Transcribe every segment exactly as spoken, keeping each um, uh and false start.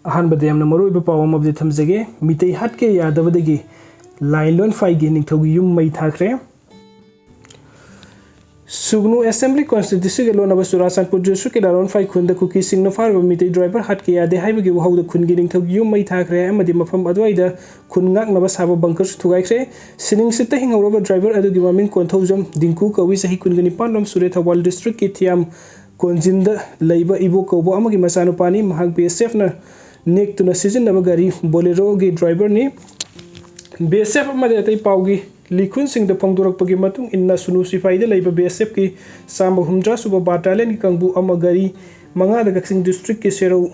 ꯑꯍꯥꯟꯕꯗ ꯌꯥꯝꯅ ꯃꯔꯨꯑꯣꯏꯕ ꯄꯥꯎ ꯑꯃ update ꯊꯝꯖꯒꯦ꯫ ꯃꯤꯇꯩ ꯍꯠꯀꯦ ꯌꯥꯗꯕꯗꯒꯤ ꯂꯥꯏꯂꯣꯟꯐꯥꯏꯒꯤ ꯅꯤꯡꯊꯧꯒꯤ ꯌꯨꯝ ꯃꯩ ꯊꯥꯈ꯭ꯔꯦ꯫ ꯁꯨꯒꯅꯨ Assembly Constituencyꯒ ꯂꯣꯟꯅꯕ ꯆꯨꯔꯥꯆꯥꯟꯄꯨꯔ districtꯀꯤ ꯂꯥꯂꯣꯟꯐꯥꯏ ꯈꯨꯟꯗ ꯀꯨꯀꯤꯁꯤꯡꯅ ꯐꯥꯔꯨꯕ ꯃꯤꯇꯩ driver ꯍꯥꯠꯀꯦ ꯌꯥꯗꯦ ꯍꯥꯏꯕꯒꯤ ꯋꯥꯍꯧꯗ ꯈꯨꯟꯒꯤ ꯅꯤꯡꯊꯧꯒꯤ ꯌꯨꯝ ꯃꯩ ꯊꯥꯈ꯭ꯔꯦ ꯑꯃꯗꯤ ꯃꯐꯝ ꯑꯗꯨꯋꯥꯏꯗ ꯈꯨꯟ ꯉꯥꯛꯅꯕ ꯁꯥꯕ bunkerꯁꯨ ꯊꯨꯒꯥꯏꯈ꯭ꯔꯦ꯫ ꯁꯤꯅꯤꯡꯁꯤꯠꯇ ꯍꯤꯡꯍꯧꯔꯕ driver ꯑꯗꯨꯒꯤ ꯃꯃꯤꯡ ꯀꯣꯟꯊꯧꯖꯝ ꯗꯤꯡꯀꯨ ꯀꯧꯏ, ꯆꯍꯤ ꯀꯨꯟꯒ ꯅꯤꯄꯥꯟ ꯂꯣꯝ ꯁꯨꯔꯦ꯫ ꯊꯧꯕꯥꯜ districtꯀꯤ ꯊꯤꯌꯥꯝ ꯀꯣꯟꯖꯤꯟꯗ ꯂꯩꯕ ꯏꯕꯣꯛ ꯀꯧꯕ ꯑꯃꯒꯤ ꯃꯆꯥꯅꯨꯄꯥꯅꯤ꯫ ꯃꯍꯥꯛ BSFꯅ ꯅꯦꯛꯇꯨꯅ ꯁꯤꯖꯤꯟꯅꯕ ꯒꯥꯔꯤ Boleroꯒꯤ driverꯅꯤ꯫ BSF ꯑꯃꯗꯤ ꯑꯇꯩ ꯄꯥꯎꯒꯤ ꯂꯤꯈꯨꯟꯁꯤꯡꯗ ꯐꯣꯡꯗꯣꯔꯛꯄꯒꯤ ꯃꯇꯨꯡ ꯏꯟꯅ, ꯁꯨꯅꯨ ꯁꯤꯐꯥꯏꯗ ꯂꯩꯕ BSFꯀꯤ ꯆꯥꯝꯃ ꯍꯨꯝꯗ꯭ꯔꯥ ꯁꯨꯕ battalionꯒꯤ ꯀꯥꯡꯕꯨ ꯑꯃ ꯒꯥꯔꯤ ꯃꯉꯥꯗ ꯀꯛꯆꯤꯡ districtꯀꯤ ꯁꯦꯔꯧ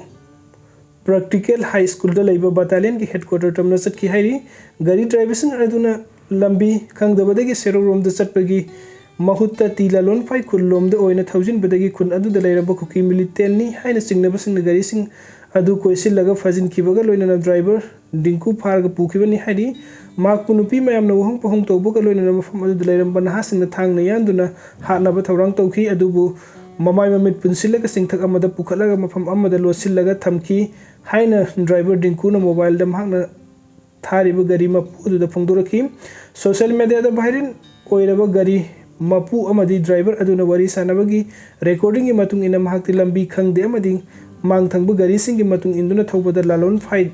Practical High Schoolꯗ ꯂꯩꯕ battalionꯒꯤ headquarter ꯇꯝꯅ ꯆꯠꯈꯤ ꯍꯥꯏꯔꯤ꯫ ꯒꯥꯔꯤ driverꯁꯤꯡ ꯑꯗꯨꯅ ꯂꯝꯕꯤ ꯈꯪꯗꯕꯗꯒꯤ ꯁꯦꯔꯧꯔꯣꯝꯗ ꯆꯠꯄꯒꯤ ꯃꯍꯨꯠꯇ ꯇꯤ ꯂꯥꯂꯣꯟꯐꯥꯏ ꯈꯨꯜꯂꯣꯝꯗ ꯑꯣꯏꯅ ꯊꯧꯖꯤꯟꯕꯗꯒꯤ ꯈꯨꯟ ꯑꯗꯨꯗ ꯂꯩꯔꯝꯕ ꯀꯨꯀꯤ militantꯅꯤ ꯍꯥꯏꯅ ꯆꯤꯡꯅꯕꯁꯤꯡꯅ ꯒꯥꯔꯤꯁꯤꯡ ꯑꯗꯨ ꯀꯣꯏꯁꯤꯜꯂꯒ ꯐꯥꯖꯤꯟꯈꯤꯕꯒ ꯂꯣꯏꯅꯅ driver ꯗꯤꯡꯀꯨ ꯐꯥꯔꯒ ꯄꯨꯈꯤꯕꯅꯤ ꯍꯥꯏꯔꯤ꯫ ꯃꯍꯥꯛꯄꯨ ꯅꯨꯄꯤ ꯃꯌꯥꯝꯅ ꯋꯥꯍꯪ ꯄꯥꯎꯍꯪ ꯇꯧꯕꯒ ꯂꯣꯏꯅꯅ ꯃꯐꯝ ꯑꯗꯨꯗ ꯂꯩꯔꯝꯕ ꯅꯍꯥꯁꯤꯡꯅ ꯊꯥꯡꯅ ꯌꯥꯟꯗꯨꯅ ꯍꯥꯠꯅꯕ ꯊꯧꯔꯥꯡ ꯇꯧꯈꯤ꯫ ꯑꯗꯨꯕꯨ ꯃꯃꯥꯏ ꯃꯃꯤꯠ ꯄꯨꯟꯁꯤꯜꯂꯒ ꯆꯤꯡꯊꯛ ꯑꯃꯗ ꯄꯨꯈꯠꯂꯒ ꯃꯐꯝ ꯑꯃꯗ ꯂꯣꯠꯁꯤꯜꯂꯒ ꯊꯝꯈꯤ ꯍꯥꯏꯅ driver ꯗꯤꯡꯀꯨꯅ mobileꯗ ꯃꯍꯥꯛꯅ ꯊꯥꯔꯤꯕ ꯒꯥꯔꯤ ꯃꯄꯨ ꯑꯗꯨꯗ ꯐꯣꯡꯗꯣꯔꯛꯈꯤ꯫ Social mediaꯗ viral ꯑꯣꯏꯔꯕ ꯒꯥꯔꯤ ꯃꯄꯨ ꯑꯃꯗꯤ driver ꯑꯗꯨꯅ ꯋꯥꯔꯤ ꯁꯥꯟꯅꯕꯒꯤ recordingꯒꯤ ꯃꯇꯨꯡ ꯏꯟꯅ, ꯃꯍꯥꯛꯇꯤ ꯂꯝꯕꯤ ꯈꯪꯗꯦ ꯑꯃꯗꯤ ꯃꯥꯡ ꯊꯪꯕ ꯒꯥꯔꯤꯁꯤꯡꯒꯤ ꯃꯇꯨꯡ ꯏꯟꯗꯨꯅ ꯊꯧꯕꯗ ꯂꯥꯂꯣꯟꯐꯥꯏ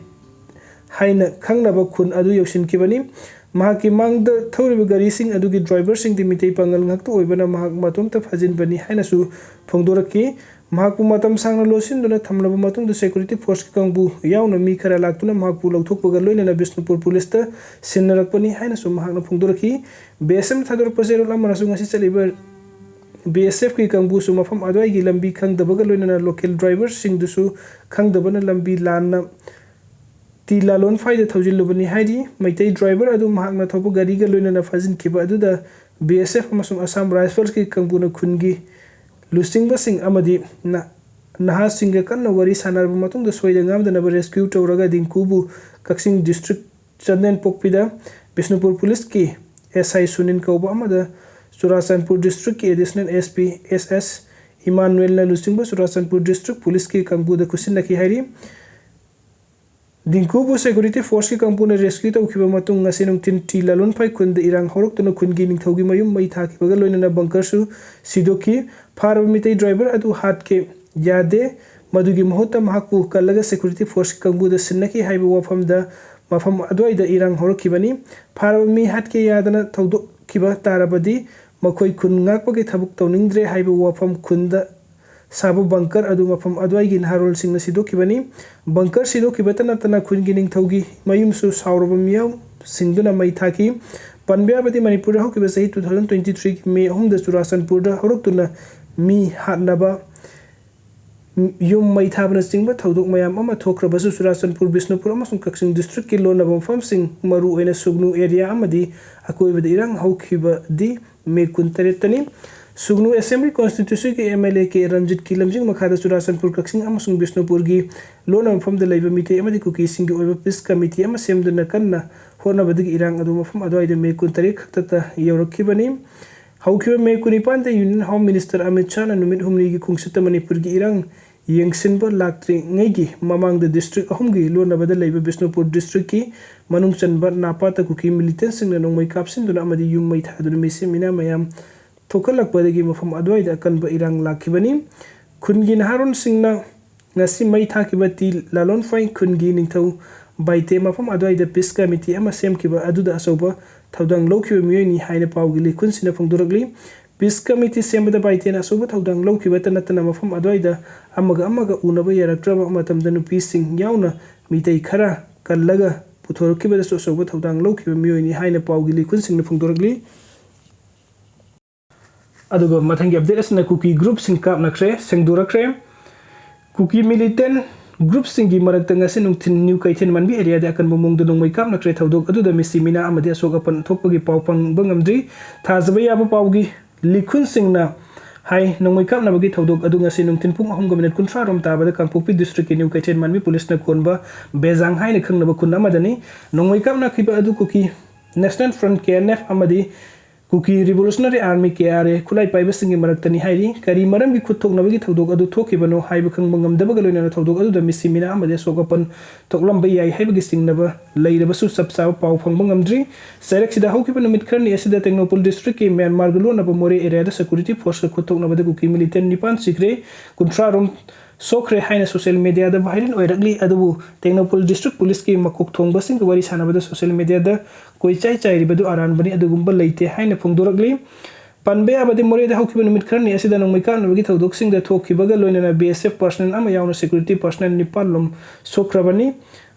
ꯍꯥꯏꯅ ꯈꯪꯅꯕ ꯈꯨꯟ ꯑꯗꯨ ꯌꯧꯁꯤꯟꯈꯤꯕꯅꯤ꯫ ꯃꯍꯥꯛꯀꯤ ꯃꯥꯡꯗ ꯊꯧꯔꯤꯕ ꯒꯥꯔꯤꯁꯤꯡ ꯑꯗꯨꯒꯤ driverꯁꯤꯡꯗꯤ ꯃꯤꯇꯩ ꯄꯥꯉꯜ ꯉꯥꯛꯇ ꯑꯣꯏꯕꯅ, ꯃꯍꯥꯛ ꯃꯇꯣꯝꯇ ꯐꯥꯖꯤꯟꯕꯅꯤ ꯍꯥꯏꯅꯁꯨ ꯐꯣꯡꯗꯣꯔꯛꯈꯤ꯫ ꯃꯍꯥꯛꯄꯨ ꯃꯇꯝ ꯁꯥꯡꯅ ꯂꯣꯠꯁꯤꯟꯗꯨꯅ ꯊꯝꯂꯕ ꯃꯇꯨꯡꯗ, security forceꯀꯤ ꯀꯥꯡꯕꯨ ꯌꯥꯎꯅ ꯃꯤ ꯈꯔ ꯂꯥꯛꯇꯨꯅ ꯃꯍꯥꯛꯄꯨ ꯂꯧꯊꯣꯛꯄꯒ ꯂꯣꯏꯅꯅ ꯕꯤꯁꯅꯨꯄꯨꯔ policeꯇ ꯁꯤꯟꯅꯔꯛꯄꯅꯤ ꯍꯥꯏꯅꯁꯨ ꯃꯍꯥꯛꯅ ꯐꯣꯡꯗꯣꯔꯛꯈꯤ꯫ BSFꯅ ꯊꯥꯗꯣꯔꯛꯄ ꯆꯦꯔꯣꯜ ꯑꯃꯅꯁꯨ, ꯉꯁꯤ ꯆꯠꯂꯤꯕ BSFꯀꯤ ꯀꯥꯡꯕꯨꯁꯨ ꯃꯐꯝ ꯑꯗꯨꯋꯥꯏꯒꯤ ꯂꯝꯕꯤ ꯈꯪꯗꯕꯒ ꯂꯣꯏꯅꯅ local driverꯁꯤꯡꯗꯨꯁꯨ ꯈꯪꯗꯕꯅ ꯂꯝꯕꯤ ꯂꯥꯟꯅ ꯇꯤ ꯂꯥꯂꯣꯟꯐꯥꯏꯗ ꯊꯧꯖꯤꯜꯂꯨꯕꯅꯤ ꯍꯥꯏꯔꯤ꯫ ꯃꯩꯇꯩ driver ꯑꯗꯨ ꯃꯍꯥꯛꯅ ꯊꯧꯕ ꯒꯥꯔꯤꯒ ꯂꯣꯏꯅꯅ ꯐꯥꯖꯤꯟꯈꯤꯕ ꯑꯗꯨꯗ BSF ꯑꯃꯁꯨꯡ Assam Riflesꯀꯤ ꯀꯥꯡꯕꯨꯅ ꯈꯨꯟꯒꯤ ꯂꯨꯆꯤꯡꯕꯁꯤꯡ ꯑꯃꯗꯤ ꯅ-, ꯅꯍꯥꯁꯤꯡꯒ ꯀꯟꯅ ꯋꯥꯔꯤ ꯁꯥꯟꯅꯔꯕ ꯃꯇꯨꯡꯗ, ꯁꯣꯏꯗ ꯉꯥꯝꯗꯅꯕ rescue ꯇꯧꯔꯒ ꯗꯤꯡꯀꯨꯕꯨ ꯀꯛꯆꯤꯡ district ꯆꯥꯟꯗꯦꯜꯄꯣꯛꯄꯤꯗ ꯕꯤꯁꯅꯨꯄꯨꯔ policeꯀꯤ SI ꯁꯨꯅꯤꯜ ꯀꯧꯕ ꯑꯃꯗ ꯆꯨꯔꯥꯆꯥꯟꯄꯨꯔ districtꯀꯤ additional SP SS ꯏꯃꯥꯅꯨꯑꯦꯜꯅ ꯂꯨꯆꯤꯡꯕ ꯆꯨꯔꯥꯆꯥꯟꯄꯨꯔ district policeꯀꯤ ꯀꯥꯡꯕꯨꯗ ꯈꯨꯠꯁꯤꯟꯅꯈꯤ ꯍꯥꯏꯔꯤ꯫ ꯗꯤꯡꯀꯨꯕꯨ security forceꯀꯤ ꯀꯥꯡꯕꯨꯅ rescue ꯇꯧꯈꯤꯕ ꯃꯇꯨꯡ, ꯉꯁꯤ ꯅꯨꯡꯊꯤꯜ ꯇꯤ ꯂꯥꯂꯣꯟꯐꯥꯏ ꯈꯨꯟꯗ ꯏꯔꯥꯡ ꯍꯧꯔꯛꯇꯨꯅ ꯈꯨꯟꯒꯤ ꯅꯤꯡꯊꯧꯒꯤ ꯃꯌꯨꯝ ꯃꯩ ꯊꯥꯈꯤꯕꯒ ꯂꯣꯏꯅꯅ bunkerꯁꯨ ꯁꯤꯗꯣꯛꯈꯤ꯫ ꯐꯥꯔꯕ ꯃꯤꯇꯩ driver ꯑꯗꯨ ꯍꯥꯠꯀꯦ ꯌꯥꯗꯦ꯫ ꯃꯗꯨꯒꯤ ꯃꯍꯨꯠꯇ ꯃꯍꯥꯛꯄꯨ ꯀꯜꯂꯒ security forceꯀꯤ ꯀꯥꯡꯕꯨꯗ ꯁꯤꯟꯅꯈꯤ ꯍꯥꯏꯕ ꯋꯥꯐꯝꯗ, ꯃꯐꯝ ꯑꯗꯨꯋꯥꯏꯗ ꯏꯔꯥꯡ ꯍꯧꯔꯛꯈꯤꯕꯅꯤ꯫ ꯐꯥꯔꯕ ꯃꯤ ꯍꯥꯠꯀꯦ ꯌꯥꯗꯅ ꯊꯧꯗꯣꯛꯈꯤꯕ ꯇꯥꯔꯕꯗꯤ, ꯃꯈꯣꯏ ꯈꯨꯟ ꯉꯥꯛꯄꯒꯤ ꯊꯕꯛ ꯇꯧꯅꯤꯡꯗ꯭ꯔꯦ ꯍꯥꯏꯕ ꯋꯥꯐꯝ ꯈꯨꯟꯗ ꯁꯥꯕ bunker ꯑꯗꯨ ꯃꯐꯝ ꯑꯗꯨꯋꯥꯏꯒꯤ ꯅꯍꯥꯔꯣꯜꯁꯤꯡꯅ ꯁꯤꯗꯣꯛꯈꯤꯕꯅꯤ꯫ Bunker ꯁꯤꯗꯣꯛꯈꯤꯕꯇ ꯅꯠꯇꯅ ꯈꯨꯟꯒꯤ ꯅꯤꯡꯊꯧꯒꯤ ꯃꯌꯨꯝꯁꯨ ꯁꯥꯎꯔꯕ ꯃꯤꯌꯥꯝꯁꯤꯡꯗꯨꯅ ꯃꯩ ꯊꯥꯈꯤ꯫ ꯄꯟꯕ ꯌꯥꯕꯗꯤ, ꯃꯅꯤꯄꯨꯔꯗ ꯍꯧꯈꯤꯕ ꯆꯍꯤ two thousand twenty threeꯒꯤ May ꯑꯍꯨꯝꯗ ꯆꯨꯔꯥꯆꯥꯟꯄꯨꯔꯗ ꯍꯧꯔꯛꯇꯨꯅ ꯃꯤ ꯍꯥꯠꯅꯕ, ꯌꯨꯝ ꯃꯩ ꯊꯥꯕꯅꯆꯤꯡꯕ ꯊꯧꯗꯣꯛ ꯃꯌꯥꯝ ꯑꯃ ꯊꯣꯛꯈ꯭ꯔꯕꯁꯨ, ꯆꯨꯔꯥꯆꯥꯟꯄꯨꯔ, ꯕꯤꯁꯅꯨꯄꯨꯔ ꯑꯃꯁꯨꯡ ꯀꯛꯆꯤꯡ districtꯀꯤ ꯂꯣꯟꯅꯕ ꯃꯐꯝꯁꯤꯡ, ꯃꯔꯨꯑꯣꯏꯅ ꯁꯨꯒꯅꯨ area ꯑꯃꯗꯤ ꯑꯀꯣꯏꯕꯗ ꯏꯔꯥꯡ ꯍꯧꯈꯤꯕꯗꯤ May ꯀꯨꯟꯇꯔꯦꯠꯇꯅꯤ꯫ ꯁꯨꯒꯅꯨ Assembly Constituencyꯒꯤ MLA ꯀꯦ ꯔꯟꯖꯤꯠꯀꯤ ꯂꯝꯖꯤꯡ ꯃꯈꯥꯗ ꯆꯨꯔꯥꯆꯥꯟꯄꯨꯔ, ꯀꯛꯆꯤꯡ ꯑꯃꯁꯨꯡ ꯕꯤꯁꯅꯨꯄꯨꯔꯒꯤ ꯂꯣꯟꯅꯕ ꯃꯐꯝꯗ ꯂꯩꯕ ꯃꯤꯇꯩ ꯑꯃꯗꯤ ꯀꯨꯀꯤꯁꯤꯡꯒꯤ ꯑꯣꯏꯕ peace committee ꯑꯃ ꯁꯦꯝꯗꯨꯅ ꯀꯟꯅ ꯍꯣꯠꯅꯕꯗꯒꯤ ꯏꯔꯥꯡ ꯑꯗꯨ ꯃꯐꯝ ꯑꯗꯨꯋꯥꯏꯗ May ꯀꯨꯟꯇꯔꯦꯠ ꯈꯛꯇꯇ ꯌꯧꯔꯛꯈꯤꯕꯅꯤ꯫ ꯍꯧꯈꯤꯕ May ꯀꯨꯟꯅꯤꯄꯥꯟꯗ Union Home Minister Amit ꯁꯥꯍꯅ ꯅꯨꯃꯤꯠ ꯍꯨꯝꯅꯤꯒꯤ ꯈꯣꯡꯆꯠꯇ ꯃꯅꯤꯄꯨꯔꯒꯤ ꯏꯔꯥꯡ ꯌꯦꯡꯁꯤꯟꯕ ꯂꯥꯛꯇ꯭ꯔꯤꯉꯩꯒꯤ ꯃꯃꯥꯡꯗ district ꯑꯍꯨꯝꯒꯤ ꯂꯣꯟꯅꯕꯗ ꯂꯩꯕ ꯕꯤꯁꯅꯨꯄꯨꯔ districtꯀꯤ ꯃꯅꯨꯡ ꯆꯟꯕ ꯅꯥꯄꯥꯠꯇ ꯀꯨꯀꯤ militantꯁꯤꯡꯅ ꯅꯣꯡꯃꯩ ꯀꯥꯞꯁꯤꯟꯗꯨꯅ ꯑꯃꯗꯤ ꯌꯨꯝ ꯃꯩ ꯊꯥꯗꯨꯅ ꯃꯤꯁꯤ ꯃꯤꯅꯥ ꯃꯌꯥꯝ ꯊꯣꯛꯍꯜꯂꯛꯄꯗꯒꯤ ꯃꯐꯝ ꯑꯗꯨꯋꯥꯏꯗ ꯑꯀꯟꯕ ꯏꯔꯥꯡ ꯂꯥꯛꯈꯤꯕꯅꯤ꯫ ꯈꯨꯟꯒꯤ ꯅꯍꯥꯔꯣꯜꯁꯤꯡꯅ ꯉꯁꯤ ꯃꯩ ꯊꯥꯈꯤꯕ ꯇꯤ ꯂꯥꯂꯣꯟꯐꯥꯏ ꯈꯨꯟꯒꯤ ꯅꯤꯡꯊꯧ ꯕꯥꯏꯇꯦ ꯃꯐꯝ ꯑꯗꯨꯋꯥꯏꯗ peace committee ꯑꯃ ꯁꯦꯝꯈꯤꯕ ꯑꯗꯨꯗ ꯑꯆꯧꯕ ꯊꯧꯗꯥꯡ ꯂꯧꯈꯤꯕ ꯃꯤꯑꯣꯏꯅꯤ ꯍꯥꯏꯅ ꯄꯥꯎꯒꯤ ꯂꯤꯈꯨꯟꯁꯤꯅ ꯐꯣꯡꯗꯣꯔꯛꯂꯤ꯫ Peace committee ꯁꯦꯝꯕꯗ ꯕꯥꯏꯇꯦꯅ ꯑꯆꯧꯕ ꯊꯧꯗꯥꯡ ꯂꯧꯈꯤꯕꯇ ꯅꯠꯇꯅ ꯃꯐꯝ ꯑꯗꯨꯋꯥꯏꯗ ꯑꯃꯒ ꯑꯃꯒ ꯎꯅꯕ ꯌꯥꯔꯛꯇ꯭ꯔꯕ ꯃꯇꯝꯗ ꯅꯨꯄꯤꯁꯤꯡ ꯌꯥꯎꯅ ꯃꯤꯇꯩ ꯈꯔ ꯀꯜꯂꯒ ꯄꯨꯊꯣꯔꯛꯈꯤꯕꯗꯁꯨ ꯑꯆꯧꯕ ꯊꯧꯗꯥꯡ ꯂꯧꯈꯤꯕ ꯃꯤꯑꯣꯏꯅꯤ ꯍꯥꯏꯅ ꯄꯥꯎꯒꯤ ꯂꯤꯈꯨꯟꯁꯤꯡꯅ ꯐꯣꯡꯗꯣꯔꯛꯂꯤ꯫ ꯑꯗꯨꯒ ꯃꯊꯪꯒꯤ update ꯑꯁꯤꯅ ꯀꯨꯀꯤ groupꯁꯤꯡ ꯀꯥꯞꯅꯈ꯭ꯔꯦ, ꯁꯦꯡꯗꯣꯔꯛꯈ꯭ꯔꯦ꯫ ꯀꯨꯀꯤ militant groupꯁꯤꯡꯒꯤ ꯃꯔꯛꯇ ꯉꯁꯤ ꯅꯨꯡꯊꯤꯜ ꯅ꯭ꯌꯨ ꯀꯩꯊꯦꯜ ꯃꯥꯟꯕꯤ areaꯗ ꯑꯀꯟꯕ ꯃꯑꯣꯡꯗ ꯅꯣꯡꯃꯩ ꯀꯥꯞꯅꯈ꯭ꯔꯦ꯫ ꯊꯧꯗꯣꯛ ꯑꯗꯨꯗ ꯃꯤꯁꯤ ꯃꯤꯅꯥ ꯑꯃꯗꯤ ꯑꯁꯣꯛ ꯑꯄꯟ ꯊꯣꯛꯄꯒꯤ ꯄꯥꯎ ꯐꯪꯕ ꯉꯝꯗ꯭ꯔꯤ꯫ ꯊꯥꯖꯕ ꯌꯥꯕ ꯄꯥꯎꯒꯤ ꯂꯤꯈꯨꯟꯁꯤꯡꯅ ꯍꯥꯏ, ꯅꯣꯡꯃꯩ ꯀꯥꯞꯅꯕꯒꯤ ꯊꯧꯗꯣꯛ ꯑꯗꯨ ꯉꯁꯤ ꯅꯨꯡꯊꯤꯜ ꯄꯨꯡ ꯑꯍꯨꯝꯒ minute ꯀꯨꯟꯊ꯭ꯔꯥ ꯔꯣꯝ ꯇꯥꯕꯗ ꯀꯥꯡꯄꯣꯛꯄꯤ districtꯀꯤ ꯅ꯭ꯌꯨ ꯀꯩꯊꯦꯜ ꯃꯥꯟꯕꯤ policeꯅ ꯀꯣꯟꯕ ꯕꯦꯖꯥꯡ ꯍꯥꯏꯅ ꯈꯪꯅꯕ ꯈꯨꯟ ꯑꯃꯗꯅꯤ꯫ ꯅꯣꯡꯃꯩ ꯀꯥꯞꯅꯈꯤꯕ ꯑꯗꯨ ꯀꯨꯀꯤ National Front, KNF, ꯑꯃꯗꯤ Kuki Revolutionary Army, K R A, ꯈꯨꯠꯂꯥꯏ ꯄꯥꯏꯕꯁꯤꯡꯒꯤ ꯃꯔꯛꯇꯅꯤ ꯍꯥꯏꯔꯤ꯫ ꯀꯔꯤ ꯃꯔꯝꯒꯤ ꯈꯨꯠ ꯊꯣꯛꯅꯕꯒꯤ ꯊꯧꯗꯣꯛ ꯑꯗꯨ ꯊꯣꯛꯈꯤꯕꯅꯣ ꯍꯥꯏꯕ ꯈꯪꯕ ꯉꯝꯗꯕꯒ ꯂꯣꯏꯅꯅ ꯊꯧꯗꯣꯛ ꯑꯗꯨꯗ ꯃꯤꯁꯤ ꯃꯤꯅꯥ ꯑꯃꯗꯤ ꯑꯁꯣꯛ ꯑꯄꯟ ꯊꯣꯛꯂꯝꯕ ꯌꯥꯏ ꯍꯥꯏꯕꯒꯤ ꯆꯤꯡꯅꯕ ꯂꯩꯔꯕꯁꯨ ꯆꯞ ꯆꯥꯕ ꯄꯥꯎ ꯐꯪꯕ ꯉꯝꯗ꯭ꯔꯤ꯫ ꯆꯩꯔꯛꯁꯤꯗ ꯍꯧꯈꯤꯕ ꯅꯨꯃꯤꯠ ꯈꯔꯅꯤ ꯑꯁꯤꯗ ꯇꯦꯡꯅꯧꯄꯜ ꯗꯤꯁꯇ꯭ꯔꯤꯛꯀꯤ ꯃ꯭ꯌꯥꯟꯃꯥꯔꯒ ꯂꯣꯟꯅꯕ ꯃꯣꯔꯦ ꯑꯦꯔꯤꯌꯥꯗ ꯁꯦꯀ꯭ꯌꯨꯔꯤꯇꯤ ꯐꯣꯔꯁꯀ ꯈꯨꯠ ꯊꯣꯛꯅꯕꯗ ꯀꯨꯀꯤ ꯃꯤꯂꯤꯇꯦꯟ ꯅꯤꯄꯥꯟ ꯁꯤꯈ꯭ꯔꯦ, ꯀꯨꯟꯊ꯭ꯔꯥ ꯔꯣꯝ ꯁꯣꯛꯈ꯭ꯔꯦ ꯍꯥꯏꯅ ꯁꯣꯁꯤꯌꯦꯜ ꯃꯦꯗꯤꯌꯥꯗ ꯚꯥꯏꯔꯦꯜ ꯑꯣꯏꯔꯛꯂꯤ꯫ ꯑꯗꯨꯕꯨ ꯇꯦꯡꯅꯧꯄꯜ ꯗꯤꯁꯇ꯭ꯔꯤꯛ ꯄꯨꯂꯤꯁꯀꯤ ꯃꯀꯣꯛ ꯊꯣꯡꯕꯁꯤꯡꯒ ꯋꯥꯔꯤ ꯁꯥꯟꯅꯕꯗ ꯁꯣꯁꯤꯌꯦꯜ ꯃꯦꯗꯤꯌꯥꯗ ꯀꯣꯏꯆꯥꯏ ꯆꯥꯏꯔꯤꯕꯗꯨ ꯑꯔꯥꯟꯕꯅꯤ, ꯑꯗꯨꯒꯨꯝꯕ ꯂꯩꯇꯦ ꯍꯥꯏꯅ ꯐꯣꯡꯗꯣꯔꯛꯂꯤ꯫ ꯄꯟꯕ ꯌꯥꯕꯗꯤ ꯃꯣꯔꯦꯗ ꯍꯧꯈꯤꯕ ꯅꯨꯃꯤꯠ ꯈꯔꯅꯤ ꯑꯁꯤꯗ ꯅꯣꯡꯃꯩ ꯀꯥꯞꯅꯕꯒꯤ ꯊꯧꯗꯣꯛꯁꯤꯡꯗ ꯊꯣꯛꯈꯤꯕꯒ ꯂꯣꯏꯅꯅ B S F personnel ꯑꯃ ꯌꯥꯎꯅ ꯁꯦꯀ꯭ꯌꯨꯔꯤꯇꯤ ꯄꯔꯁꯅꯦꯜ ꯅꯤꯄꯥꯟ ꯂꯣꯝ ꯁꯣꯛꯈ꯭ꯔꯕꯅꯤ꯫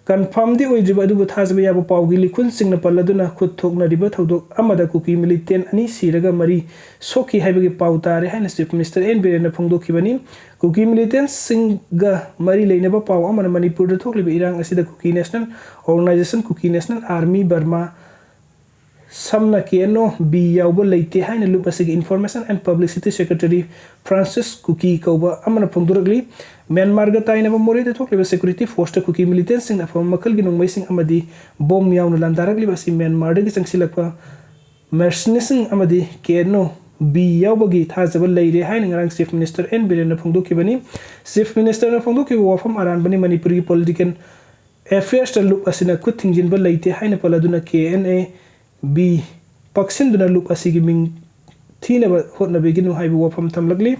ꯀꯟꯐꯥꯔꯝꯗꯤ ꯑꯣꯏꯗ꯭ꯔꯤꯕ ꯑꯗꯨꯕꯨ ꯊꯥꯖꯕ ꯌꯥꯕ ꯄꯥꯎꯒꯤ ꯂꯤꯈꯨꯟꯁꯤꯡꯅ ꯄꯜꯂꯗꯨꯅ ꯈꯨꯠ ꯊꯣꯛꯅꯔꯤꯕ ꯊꯧꯗꯣꯛ ꯑꯃꯗ ꯀꯨꯀꯤ ꯃꯤꯂꯤꯇꯦꯟ ꯑꯅꯤ ꯁꯤꯔꯒ ꯃꯔꯤ ꯁꯣꯛꯈꯤ ꯍꯥꯏꯕꯒꯤ ꯄꯥꯎ ꯇꯥꯔꯦ ꯍꯥꯏꯅ ꯆꯤꯐ ꯃꯤꯅꯤꯁꯇꯔ ꯑꯦꯟ ꯕꯤꯔꯦꯟꯅ ꯐꯣꯡꯗꯣꯛꯈꯤꯕꯅꯤ꯫ ꯀꯨꯀꯤ ꯃꯤꯂꯤꯇꯦꯟꯁꯤꯡꯒ ꯃꯔꯤ ꯂꯩꯅꯕ ꯄꯥꯎ ꯑꯃꯅ ꯃꯅꯤꯄꯨꯔꯗ ꯊꯣꯛꯂꯤꯕ ꯏꯔꯥꯡ ꯑꯁꯤꯗ ꯀꯨꯀꯤ ꯅꯦꯁꯅꯦꯜ ꯑꯣꯔꯒꯅꯥꯏꯖꯦꯁꯟ, ꯀꯨꯀꯤ ꯅꯦꯁꯅꯦꯜ ꯑꯥꯔꯃꯤ ꯕꯔꯃꯥ, ꯁꯝꯅ K N O B ꯌꯥꯎꯕ ꯂꯩꯇꯦ ꯍꯥꯏꯅ ꯂꯨꯞ ꯑꯁꯤꯒꯤ Information and Publicity Secretary Francis Kuki ꯀꯧꯕ ꯑꯃꯅ ꯐꯣꯡꯗꯣꯔꯛꯂꯤ꯫ ꯃ꯭ꯌꯥꯟꯃꯥꯔꯒ ꯇꯥꯏꯅꯕ ꯃꯣꯔꯦꯗ ꯊꯣꯛꯂꯤꯕ ꯁꯦꯀ꯭ꯌꯨꯔꯤꯇꯤ ꯐꯣꯔꯁꯇ ꯀꯨꯀꯤ ꯃꯤꯂꯤꯇꯦꯟꯁꯤꯡꯅ ꯑꯐꯕ ꯃꯈꯜꯒꯤ ꯅꯣꯡꯃꯩꯁꯤꯡ ꯑꯃꯗꯤ ꯕꯣꯝ ꯌꯥꯎꯅ ꯂꯥꯟꯗꯥꯔꯛꯂꯤꯕ ꯑꯁꯤ ꯃ꯭ꯌꯥꯟꯃꯥꯔꯗꯒꯤ ꯆꯪꯁꯤꯜꯂꯛꯄ ꯃꯔꯁꯤꯅꯤꯁꯤꯡ ꯑꯃꯗꯤ K N O B ꯌꯥꯎꯕꯒꯤ ꯊꯥꯖꯕ ꯂꯩꯔꯦ ꯍꯥꯏꯅ ꯉꯔꯥꯡ ꯆꯤꯐ ꯃꯤꯅꯤꯁꯇꯔ ꯑꯦꯟ ꯕꯤꯔꯦꯟꯅ ꯐꯣꯡꯗꯣꯛꯈꯤꯕꯅꯤ꯫ ꯆꯤꯐ ꯃꯤꯅꯤꯁꯇꯔꯅ ꯐꯣꯡꯗꯣꯛꯈꯤꯕ ꯋꯥꯐꯝ ꯑꯔꯥꯟꯕꯅꯤ꯫ ꯃꯅꯤꯄꯨꯔꯒꯤ ꯄꯣꯂꯤꯇꯤꯀꯦꯜ ꯑꯦꯐꯤꯌꯔꯁꯇ ꯂꯨꯞ ꯑꯁꯤꯅ ꯈꯨꯠ ꯊꯤꯡꯖꯤꯟꯕ ꯂꯩꯇꯦ ꯍꯥꯏꯅ ꯄꯜꯂꯗꯨꯅ K N A B ꯄꯛꯁꯤꯟꯗꯨꯅ ꯂꯨꯞ ꯑꯁꯤꯒꯤ ꯃꯤꯡ ꯊꯤꯅꯕ ꯍꯣꯠꯅꯕꯤꯒꯅꯨ ꯍꯥꯏꯕ ꯋꯥꯐꯝ ꯊꯝꯂꯛꯂꯤ꯫